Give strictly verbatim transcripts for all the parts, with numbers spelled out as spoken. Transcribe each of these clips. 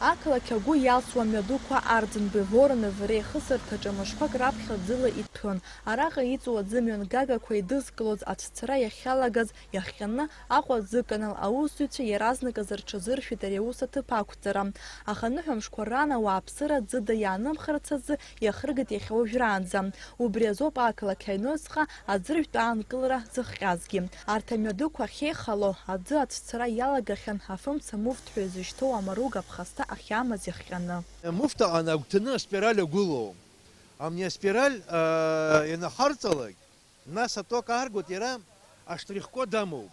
Ақалақь агәы иалсуа амҩадуқәа Арденбеи, Воронов реихысырҭаҿы мышқәак раԥхьа ӡыла иҭәын. Араҟа иҵоу аӡы мҩангагақәа еидызкылоз ацәцара иахьалагаз иахҟьаны, Аҟәа аӡыканал аусзуҩцәа иаразнаказ рҽазыршәеит ари аус аҭыԥ ақәҵара. Аха ныҳәамшқәа раан ауааԥсыра ӡыда иаанымхарц азы иахыргеит иахьа уажәраанӡа. Убри азоуп ақалақь аҩныҵҟа аӡыржәтә аанкылара зыхҟьазгьы. Арҭ амҩадуқәа ахьеихало, аӡы ацәцара иалагахьан афымца муфт ҳәа изышьҭоу амаруг аԥхасҭа ахьамаз иахҟьаны. Муфт аҟны агәҭаны аспираль агәылоу. Амни аспираль, а, ианахарҵалак, нас аток ааргоит, иара аштрих-код амоуп.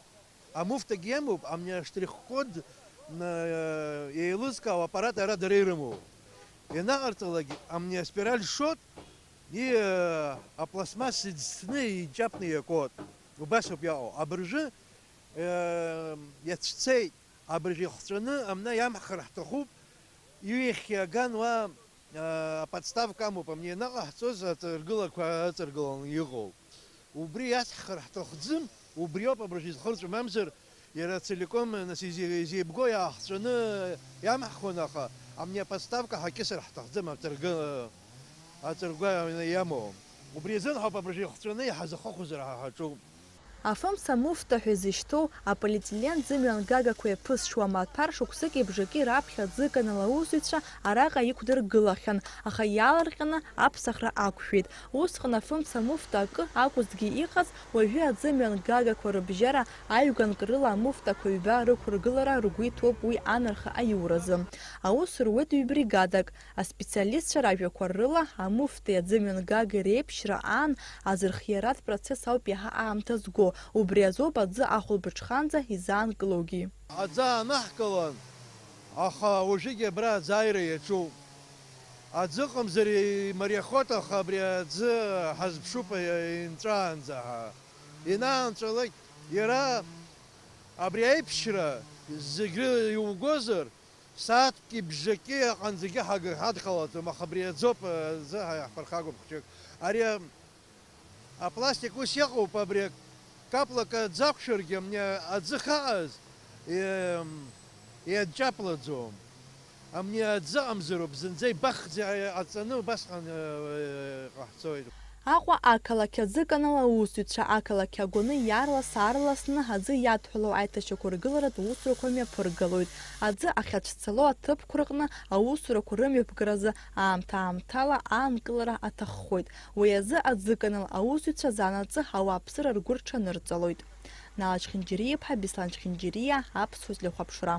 Амуфтагьы иамоуп, амни аштрих-код, м, еилызкаау аппарат ара дара ирымоуп. Ианаҟарҵалак, амни аспираль шот, и, э, апластмасс иӡҭны, иҷаԥны иакуеит. Убас ауп иаҟоу. Абыржәы, э, иацәцеит. Абыржәы ихҵәаны амна иамҳхыр ҳҭахуп. Иҩахьхьи аган уа, э, аподставка амоуп, амни ианаҟаҳҵоз аҵаргылақәа аҵаргыланы иҟоу. Убри иацҳхыр ҳҭахӡам, убриоуп абыржәы изхырҵәо, мамзар иара целиком, нас, изи-, изеибго иаахҵәаны иамҳхон, аха амни аподставка ҳакьысыр ҳҭахӡам, аҵаргы-, аҵаргәа иамоу. Убри азын ҳауп абыржәы ихҵәаны иҳазахыхәозар ҳа ҳаҿуп. Афымца муфта ҳәа изышьҭоу аполиетилен ӡымҩан гагақәа иаԥысшьуа амаҭәар шықәсыки бжаки раԥхьа аӡыканал аусзуҩцәа араҟа иқәдыргылахьан, аха иаалырҟьаны аԥсахра ақәшәеит. Усҟан афымца муфта акы акәызҭгьы иҟаз, уажәы аӡымҩан гагақәа рыбжьара аҩганк рыла амуфтақәа ҩба рықәыргылара ргәы иҭоуп уи анарха аиуразы. Аус руеит ҩ-бригадак. Аспециалистцәа ражәақәа рыла, амуфти аӡымҩан гагеи реиԥшьра аан азырхиаратә процесс ауп иаҳа аамҭа зго, убри азоуп аӡы ахәылбыҽханӡа изаанкылогьы. Аӡы аанаҳкылан, аха уажәыгьы абра аӡы ааира иаҿуп. Аӡы ыҟамзар имариахоит, аха абри аӡы ҳазԥшуп инҵәаанӡа ҳәа. Инаанҵәалак, иара абри аиԥшьра зегьы иугозар, сааҭки бжаки аҟанӡагьы ҳаг-, ҳадхалаӡом, аха абри аӡоуп, аӡы ҳа-, иаҳԥырхагоуп хәҷык. Ари а-, апластик ус иҟоуп, абри акаплак аӡы ақәшәаргьы, амни аӡы хаҟаз, иа-, иаҷаплаӡом. Амни аӡы ыҟамзароуп, зынӡа ибахӡа аҵаны убасҟан, э, ҟаҳҵоит. Аҟәа ақалақь аӡыканал аусзуҩцәа ақалақь агәаны иаарлас-аарласны аӡы иадҳәалоу аиҭашьақәыргыларатә усурақәа мҩаԥыргалоит. Аӡы ахьацәцало аҭыԥқәа рҟны аусурақәа рымҩаԥгаразы аамҭа-аамҭала аанкылара аҭаххоит. Уи азы аӡыканал аусзуҩцәа заанаҵы ауааԥсыра ргәы рҽанырҵалоит. Нала Чхинџьариа-иԥҳа, Беслан Чхинџьариа, Аԥсуа телехәаԥшра.